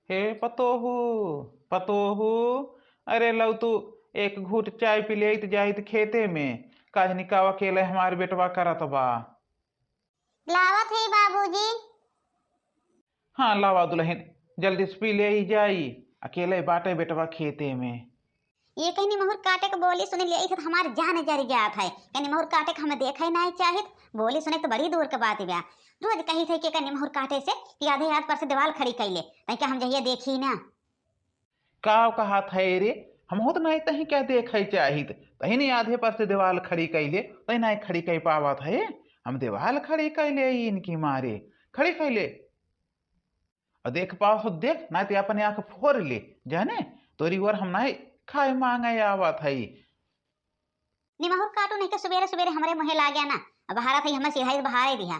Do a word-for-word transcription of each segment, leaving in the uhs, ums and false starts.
हे पतोहू, पतोहू, अरे लौ तू एक घूट चाय पी लेइत जाइत खेते में, काजनी का अकेले हमार बेटवा करत बा। लावत है बाबूजी। हाँ, लावा दुलहिन, जल्दी से पी लेई जाई, अकेले बाटे बेटवा खेते में। ये कहीं निमहुर काटे के बोली सुन लिया, इसे तो हमार जान जर जात है। कहीं निमहुर काटे के हमें देखे नहीं चाहित, बोली सुने तो बड़ी दूर के बात बा। रोज कही थे कि कहीं निमहुर काटे से कि आधे हाथ पर से दीवाल खड़ी कैले, तई क्या हम जहिया देखी ना। का कहा था रे, हम होत नहीं तही क्या देखे चाहित, तही नहीं आधे पर से दीवाल खड़ी कैले, तही नहीं खड़ी कर पावत है। हम दीवाल खड़ी कैले इनकी मारे, खड़ी कैले। और देख पाओ तो देख, ना तो अपने आँख फोड़ ले, जाने तोरी ओर हम ना खाए मांगे आवत हई। निमहुर काटू नहीं के सुबेरे सुबेरे हमरे मुँहे लागे ना, अब बहारा थई हमें सिधाई बहारे दिहा।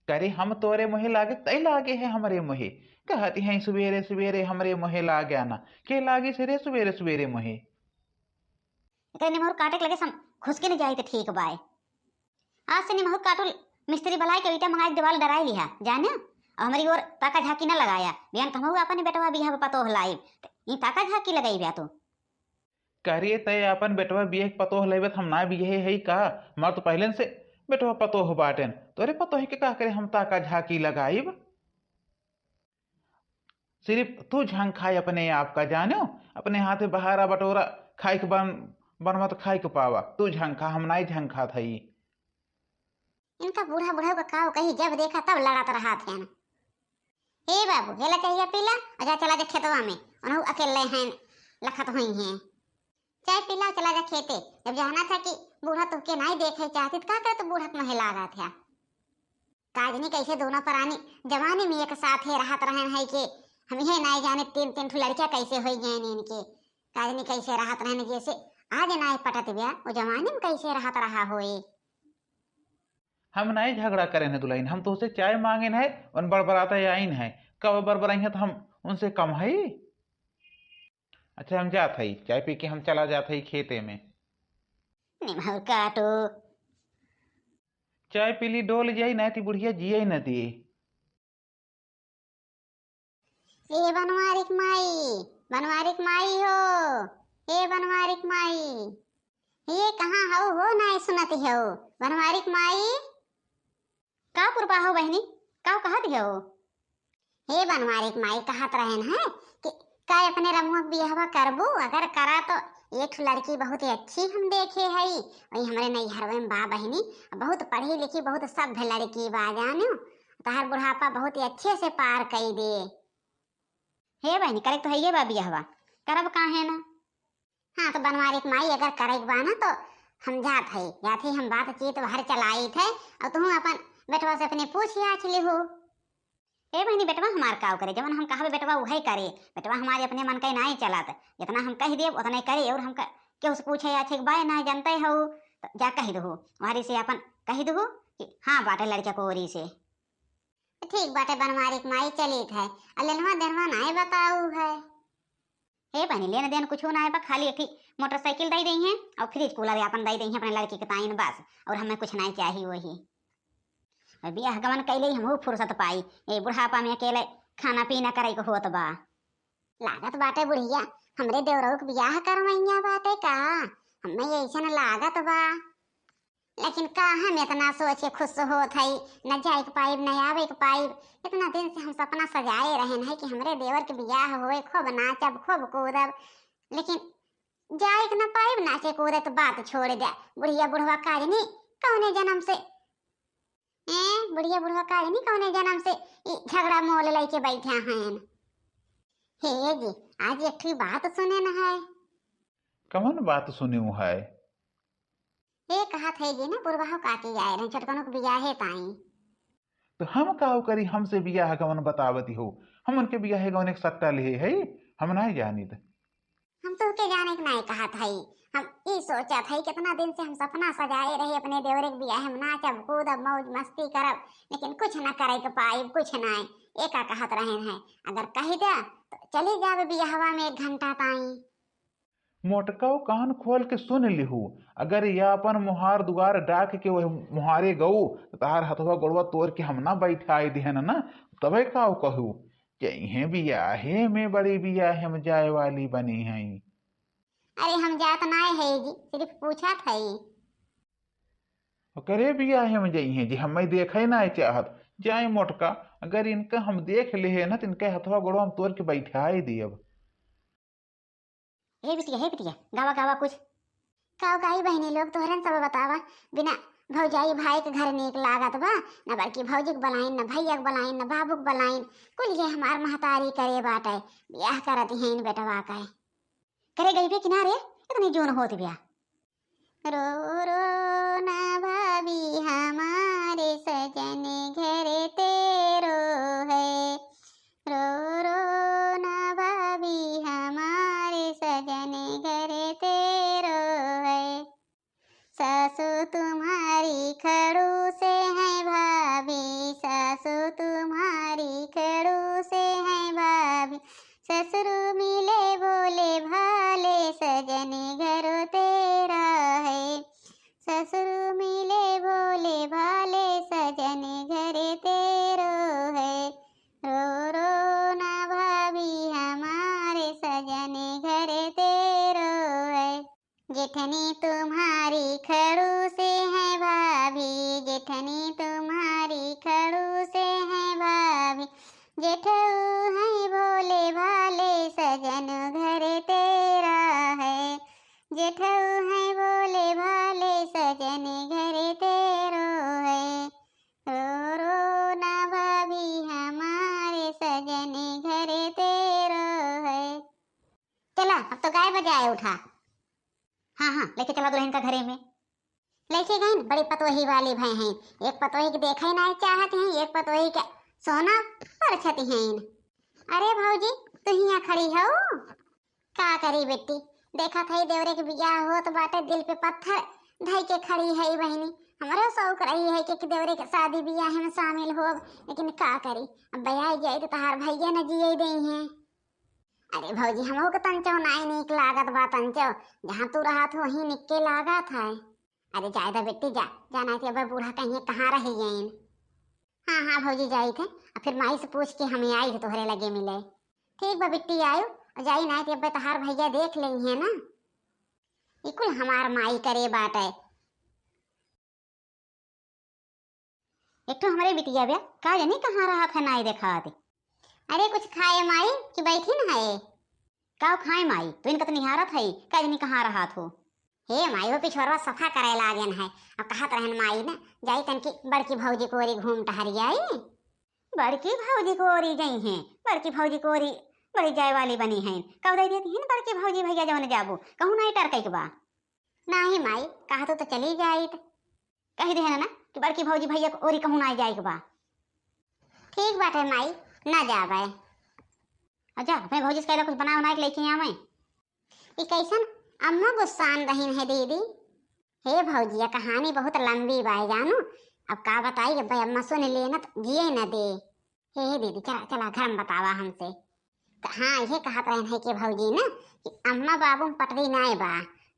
करे हम तोरे मुँहे लागे, तई लागे है हमरे मुँहे। कहती हैं सुबेरे सुबेरे हमरे मुँहे लागे ना, के लागी से रे सुबेरे सुबेरे मुँहे। एकरे निमहुर काटे के लगे सम खुसके न जाई त ठीक बाय। आज से निमहुर काटू मिस्त्री बलाय के ईटा मंगाई के दीवाल डराई लिहा, जाने? और हमरी ओर ताका झाकी न लगाया, बिहान कहूँ अपने बेटवा बियाह पतोह लाइब, त ई ताका झाकी लगाई बा तू। करे तय अपन बेटवा बियाह के पतोह लेबे त हम ना बियाहे हई का? हमार तो पहले से बेटवा पतोह बाटेन, तोरे पतोह के का करे हम ताका झाकी लगाइब? सिर्फ तू झंखाए अपने आप का जानो, अपने हाथे बहारा बटोरा खाए के बन, बनवा तो खाए के पावा, तू झंखा, हम नाई झंखा थई। इनका बूढ़ा बूढ़ा का काव कही, जब देखा तब लड़त रहा थे। हे बाबू, हेला चाहिए पीला, और जा चला जा खेतवा में, उन्हों अकेले हैं, लखत हुई हैं। चाय पीला, चला जा खेते। जब जाना था कि बूढ़ा तुहके नाई देखे चाहती, त का करे तू बूढ़ा के मुँहे लागा था? काजनी कैसे दोनों प्राणी जवानी में एक साथे रहत रहन है कि हम इहे नाई जाने तीन तीन ठो लड़कियां कैसे होई गए इनके। काजनी कैसे रहत रहन जैसे आज नाई पटत बा, वो जवानी में कैसे रहत रहा होए। हम नाई झगड़ा करेन है दुलहिन, हम तोहसे चाय मांगेन है, उन बड़बड़ाते आइन है। कब बड़बड़ाई है तो हम उनसे कम है? अच्छा, हम जात हई, चाय पी के हम चला जात हई खेते में। निमहुर काटू। चाय पी ली, डोल जाई, नाई ती बुढ़िया जिये न दी। ए बनवारिक माई, बनवारिक माई हो, ए बनवारिक माई, ये कहाँ हऊ हो, नाई सुनत हऊ, बनवारिक माई। का पुरपा हो बहिनी, का कहत हऊ? हे बनवारिक माई, कहत रहन है कि का अपने रमुआ के बियाहवा करबू? अगर करा तो एक ठो लड़की बहुत ही अच्छी हम देखे हई, वही हमरे नैहरवे में बा बहिनी, बहुत पढ़ी लिखी, बहुत सभ्य लड़की बा, जानो तहार बुढ़ापा बहुत ही अच्छे से पार कई दे। हे बहिनी, करे के तो हइये बा बियाहवा, करब काहे ना? हाँ, तो बनवारिक माई, अगर करे के बा ना, तो हम जात हई, जात हई, हम बातचीत बाहर चलाइत है, और तुहूँ अपन बेटवा से अपने पूछ याछ लिहू। ए बहिनी, बेटवा हमार काव करे, जवन हम कहबे बेटवा उहे करे। बेटवा हमारे अपने मन के नाई चलत, जितना हम कह देब उतने करे, और हम क-, केहू से पूछे याछे के बाय ना जानते हो, तो जा कह दहू, वहरी से अपन कह दहू कि हाँ बाटे लड़का को ओरी से। ठीक बाटे बनवारिक माई, चलित है, आ लेनवा देनवा नाई बताऊ है। हे बहिनी, लेन देन कुछो नाई बा, खाली एक ठे मोटरसाइकिल दई देइहैं और फ्रिज कूलर आपन दई देइहैं अपने लड़की के ताईं बस, और हमें कुछ नाई चाही वही। अब बियाह गवन कैले ही हमहू फुर्सत पाई, ए बुढ़ापा में अकेले खाना पीना करे के होत बा। लागत बाटे बुढ़िया हमरे देवरऊ के बियाह करवैया बाटे का, हमें ऐसन लागत बा। लेकिन का हम इतना सोचे खुश होत हई, न जाए के पाइब, न आवे के पाइब। इतना दिन से हम सपना सजाए रहन है कि हमरे देवर के बियाह होए, खूब नाचब, खूब कूदब, लेकिन जाए के न पाइब नाचे कूदे, तो बात छोड़ दे। बुढ़िया बुढ़वा काजनी कौने जन्म से, ए बुढ़िया बुढ़वा काजनी कौने जन्म से ई झगड़ा मोल लेके बैठा हैं। हे जी, आज एक ठो बात सुने न है। कौन बात सुने है? हे कहत है जी ना, बुढ़वा काकी आए रहे छोटकनों के बियाहे ताई। तो हम काव करी, हमसे बियाह गवन बतावती हो, हम उनके बियाहे गवन एक सट्टा लिहे है, हम नहीं जानित। हम तोहके जाने के नाई कहत हई, हम ई सोचत हई कितना दिन से हम सपना सजाए रही अपने देवरे के बियाह में नाचब कूदब मौज मस्ती करब, लेकिन कुछ न करे के पाइब, कुछ नाई। एका कहत रहन है, अगर कह दे तो चली जाब बियाहवा में एक घंटा ताई। मोटकऊ कान खोल के सुन लिहू, अगर या अपन मुहार दुआर डाक के वह मुहारे गऊ तो तहार हथवा गोड़वा तोड़ के हम ना बैठाए दिहन ना, तबे काव कहू। जइहें बियाहे में, बड़ी बियाहे में जाए वाली बनी हैं। अरे हम जात नाय है जी, सिर्फ पूछत है। ओकरे बियाहे में जइहें जी, हमें देखे नाय चाहत। जाए मोटका, अगर इनका हम देख लेहे ना, तो इनके हथवा गोड़वा हम तोड़ के बैठाए दियब। हे बिटिया, हे बिटिया, गावा, गावा कुछ। का गाई बहिनी लोग, तोहरन सब बतावा, बिना भौजाई भाई के घर नीक लागत बा? न बड़की भौजी के बलाइन, न भैया के बलाइन, न बाबू के बलाइन। कुल ये हमार महतारी करे बाटे, बियाह करत हैं बेटवा का। करे गई बे किनारे, इतनी जून होत बिया। रो रो ना भाभी हमारे सजन घर तेरो है, रो रो ना भाभी हमारे सजन घर तेरो है। सासू तुम्हारी खड़ूस है भाभी, सासू तुम्हारी खड़ूस है भाभी, ससुर मिले भोले भाले सजन घर तेरा है, ससुर मिले भोले भाले सजन घर तेरो है, रो रो ना भाभी हमारे सजन घर तेरो है। जेठनी तुम्हारी खड़ूस है भाभी, जेठनी तुम्हारी खड़ूस है भाभी, जेठऊ है भोले भाले सजन घर तेरा है, जेठऊ है भोले भाले सजन घर तेरो है, रो रो ना भाभी हमारे सजन घर तेरो है। चला, अब तो गाय बजाए उठा। हाँ, हाँ, लेके चला दुल्हन का घरे में। लेके गईन, बड़ी पतोही वाली भय हैं। एक पतोही के देखे नाय चाहत हैं, एक पतोही के सोना परछत हैं। अरे भौजी, तू हियाँ खड़ी हो? का करी बेटी, देखत है देवरे के बियाह होत बाटे, दिल पे पत्थर धई के खड़ी है बहिनी। हमरो शौक रही है कि, कि देवरे के शादी बियाह में शामिल होब, लेकिन का करी, अब बयाई जाई तो तहार भैया न जिए देइहें। अरे भौजी, हमहू के तंचो नाई नीक लागत बा तंचो, जहाँ तू रहत हो वहीं निक्के लागत है। अरे जाए दा बेटी, जा, जा, नाई तो अब बूढ़ा कहिए कहाँ रह गइन। हाँ, हाँ भौजी, जाई थे, अब फिर माई से पूछ के हमें आई थे तोहरे लगे मिले। ठीक बा बिट्टी, आयु, जाई, नाई तो अब तहार भैया देख लेइहें ना। ई कुल हमार माई करे बाटे। एक ठो हमरे बिटिया बे, का जानी कहाँ रहत है, नाई देखात। अरे कुछ खाए माई कि बैठी न है? का खाए माई, तू इनका तो निहारत है, का जानी कहाँ रहत हो। हे माई, वो पिछोरवा सफा करे लागेन है, अब कहत रहन माई न, जाई तनकी बड़की भौजी को ओरी घूम टहर आई। बड़की भौजी को ओरी जइहें, बड़की भौजी को ओरी बड़ी जाए वाली बनी हैं, कब दे देती हैं बड़की भौजी भैया जवन जाबू, कहूँ नाई टरकई के बा। नाही माई, कहत तो चली जाइत। कहि देहन ना कि बड़की भौजी भैया के ओरी कहूँ ना जाए के बा। ठीक बाटे माई, ना जाबे। अच्छा, अपने भौजी से कहला कुछ बना उना के लेके आवे। ई कैसन अम्मा गुस्सान रहीन है दीदी। हे भौजिया, कहानी बहुत लंबी बा जानू। अब का बताई, अब अम्मा सुन लेना तो जिए न दे। हे दीदी, चला, चला, घर में बतावा हमसे। त हाँ, इहे कहत रहन है कि भौजी ना कि अम्मा बाबू में पटरी नाय बा,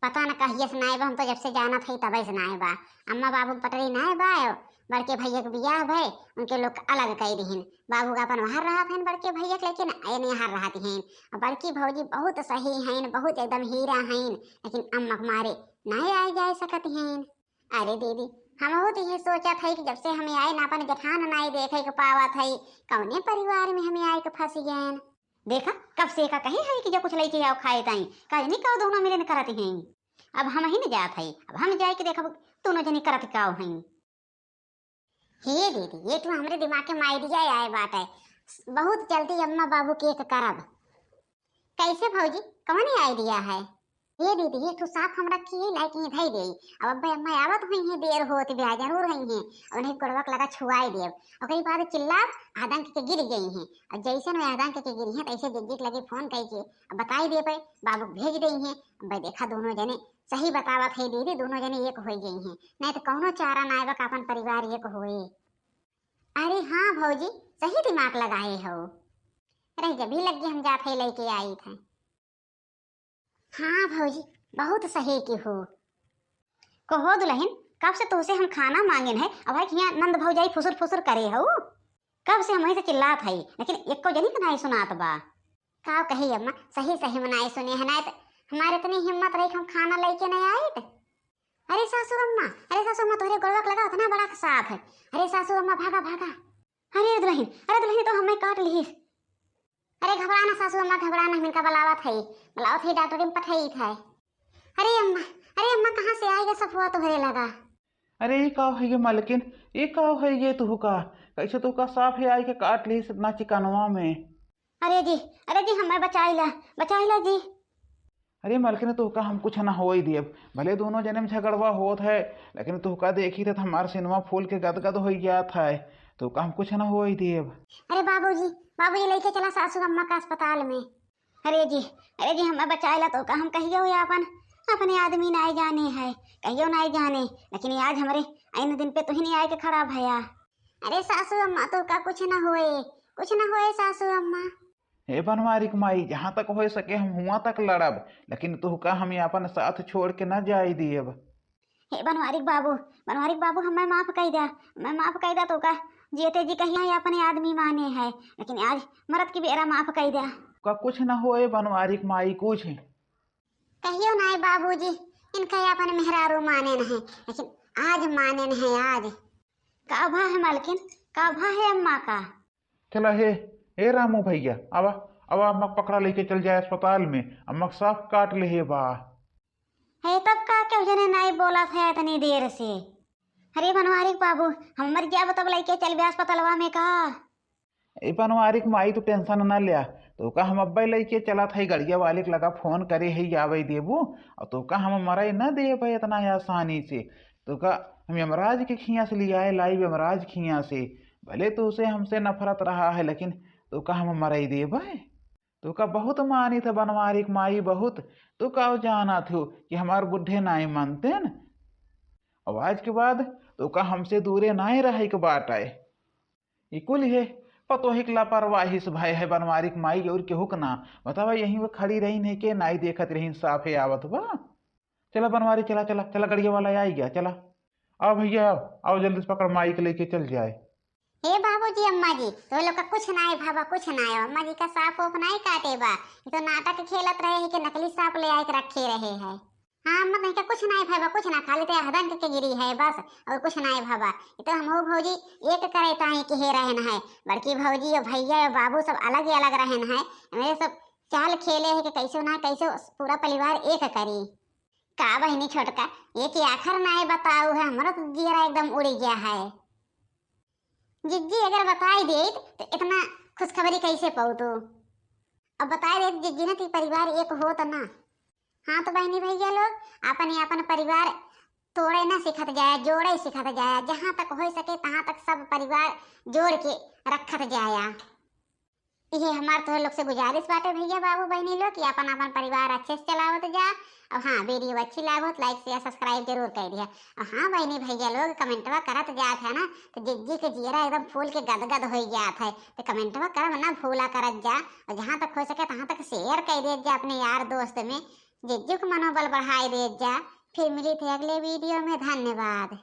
पता न कहिए से नाय बा, हम तो जब से जानत है तबे से नाय बा। अम्मा बाबू में पटरी नाय बा, बड़के भैया के बियाह भय, उनके लोग अलग कई दिहिन। बाबू का अपन वहाँ रहत हन बड़के भैया के, लेकिन एने यहाँ रहत हन। और बड़की भौजी बहुत सही हन, बहुत एकदम हीरा हन, लेकिन अम्मा के मारे नाय आए जाए सकत हन। अरे दीदी, हमहू तो ये सोचत है कि जब से हमें आए ना अपन जेठान नाई देखे के पावत है, कौने परिवार में हमें आए के फंस गए। देखा, कब से का कही है कि जो कुछ लेके आओ खाए ताई, का जनी का दोनों मिलन करत हैं। अब हम ही न जात है, अब हम जाए के देखब दोनों जनी करत का हैं। हे दीदी, ये तो हमरे दिमाग के में idea आए बात है, बहुत जल्दी अम्मा बाबू के एक करब। कैसे भौजी, कौन idea है? हे दीदी, ये तू साफ हमरा खिए लायक ही धई देई। अब अब्बे अम्मा आवत हुई हैं, देर होत बा, जरूर हुई हैं। उन्हें गोड़वा के लगा छुआई देब। ओकरी बाद चिल्लाब, आदंक के गिर गई हैं। और जैसे में आदंक के गिरी हैं, तैसे जिज्जी के लगे फोन कई के अब बताई देबे, बाबू भेज देई हैं। अब्बे देखा, दोनों जने सही बतावत है दीदी, दोनों जने एक हो गई हैं, नहीं तो कौनो चारा ना आएबा का अपन परिवार एक होए। अरे हाँ भौजी, सही दिमाग लगाए हो। रह जब ही लग गई, हम जात है लेके आई थे। हाँ भौजी, बहुत सही की हो। कहो दुल्हन, कब से तोसे हम खाना मांगेन है, अब है कि यहाँ नंद भौजाई फुसुर फुसुर करे हो। कब से हमही से चिल्लात हई, लेकिन एको जनी के नाई सुनात बा। का कही अम्मा, सही सही में नाई सुने है, नाई त हमारे इतनी हिम्मत रही कि हम खाना लेके नहीं आइत। अरे सासू अम्मा, अरे सासू अम्मा, तोहरे गोड़वा के लगा उतना बड़ा साँप है। अरे सासू अम्मा, भागा भागा। अरे दुल्हन, अरे दुल्हन, तो हमें काट लिहिस। अरे घबरा ना सासू अम्मा, घबरा ना, हम इनका बुलावत हई, बुलावत हई, डॉक्टर के पठाई था। अरे अम्मा, अरे अम्मा, कहाँ से आएगा सब हुआ तोहरे लगा? अरे ई का है ये मलकिन, ई का है ये तुहका? कैसे तुहका साँप है आई के काट लिहिस इतना चिकनवा में? अरे जी, अरे जी, हमें बचाइला, बचाइला जी। अरे मलकिन, तुहका हम कुछ ना होई देब, भले दोनों जने में झगड़वा होत है, लेकिन तुहका देखी त हमार सिनवा फूल के गदगद होई जात है। तुहका हम कुछ ना होई देब। अरे बाबूजी, बाबूजी, लेके चला सासू अम्मा का अस्पताल में। अरे जी, अरे जी, हमें बचाइला, तुहका हम कहियो ही आपन, अपने आदमी नाई जाने है, कहियो नाई जाने, लेकिन आज हमरे ऐन दिन पे तुही नहीं आए के खड़ा भया। अरे सासू अम्मा, तुहका कुछ ना होए, कुछ ना होए सासू अम्मा। हे बनवारी के माई, जहाँ तक होए सके हम हुआं तक लड़ब, लेकिन तुहका हम आपन साथ छोड़ के न जाए देब। हे बनवारी के बाबू, बनवारी के बाबू, हमें माफ कई द्या, हमें माफ कई द्या, तुहका जियते जी कहिया ही अपने आदमी माने है, लेकिन आज मरत की बेरा माफ कई द्या। का कुछ न होए बनवारी के माई, कुछ। कहियो नाई बाबूजी, इनका अपन मेहरारू माने नहीं, लेकिन आज माने नहीं, आज। का भा है मालकिन, का भा है अम्मा का? चला हे, ए रामू भैया, आवा, आवा, अम्मा के पकड़ा लेके चल जाए अस्पताल में, अम्मा के साँप काट ले हे बा। हे तब का केहू जने नाई बोलत है इतनी देर से? अरे बनवारी के बाबू, हम मर जाब तब लेके चलबे अस्पतालवा में का? ए बनवारी के माई, तू tension ना ल्या, तुहका हम अब्बे लेके चलत है, गड़िया वाले के लगा फोन करे है, आवे देबू, और तुहका हम मरे न देब इतना आसानी से। तुहका हम यमराज के खिया से लियाए लाइब, यमराज खिया से। भले तुहसे हमसे नफरत रहा है, लेकिन तुहका हम मरे देब। तुहका बहुत मानित है बनवारी के माई, बहुत। तू का जानत हो कि हमार बुढ़े नाई मानते न? अब आज के बाद तुहका हमसे दूरे नाई रहे के बाटे। ई कुल हे पतोही के लापरवाही से भय है बनवारी के माई, और केहू के ना। बतावा, यहीं वो खड़ी रही नहीं के नाई देखत रही, साफे आवत बा। चला बनवारी, चला, चला, चला, गड़िया वाला आई गया, चला। आओ भैया, आओ, आओ जल्दी से पकड़ माई के लेके चल जाए। हे बाबूजी, अम्मा जी, तो लोग का कुछ नाई भावा, कुछ नाई, अम्मा जी का साँप ओप नाई काटे बा, ये तो नाटक खेलत रहे है कि नकली साँप ले आए के रखे रहे है। हाँ, अम्मा, कहीं का कुछ नाई भाई बा, कुछ ना, खाली ते हदंक के गिरी है बस, और कुछ नाई भाई बा। ये तो हम हो भौजी एक करे ताई के हे रहन है, बड़की भौजी और भैया और बाबू सब अलग ही अलग रहन है। मेरे सब चाल खेले है कि कैसे ना कैसे पूरा परिवार एक करी। का बहिनी छोटका, ये कि आखिर नाई बताऊ है, हमारा तो जियरा एकदम उड़ी गया है। जिज्जी अगर बताई देत तो इतना खुशखबरी कैसे पाऊ तू? अब बताई देत जिज्जी ना कि परिवार एक होत ना। हाँ तो बहिनी भैया लोग, आपन आपन परिवार तोड़े ना सीखत जाया, जोड़े सीखत जाया। जहाँ तक हो सके तहाँ तक सब परिवार जोड़ के रखत जाया। इहे हमार तोहर लोग से गुजारिश बाटे भैया बाबू बहिनी लोग कि आपन आपन परिवार अच्छे से चलावत जा। और हाँ, video अच्छी लागत like share subscribe जरूर कर दिया। और हाँ बहिनी भैया लोग, कमेंटवा करत जात है ना तो जिज्जी के जियरा एकदम फूल के गदगद हो जात है। तो कमेंटवा करब ना भूला करत जा, और जहाँ तक हो सके तहाँ तक share कर देत जा अपने यार दोस्त में, जिज्जू के मनोबल बढ़ाई देत जा। फिर मिली थे अगले video में, धन्यवाद।